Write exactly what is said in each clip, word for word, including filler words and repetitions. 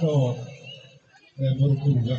Ro, eh, Murukuluga.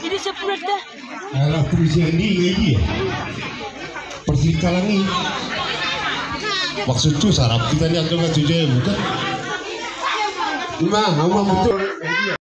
Ini sepuluh deh. Alah, puji ini lagi ya. Persikalangi. Maksudku sarap kita ini agak nggak jujur ya, bukan? Ima, ama betul.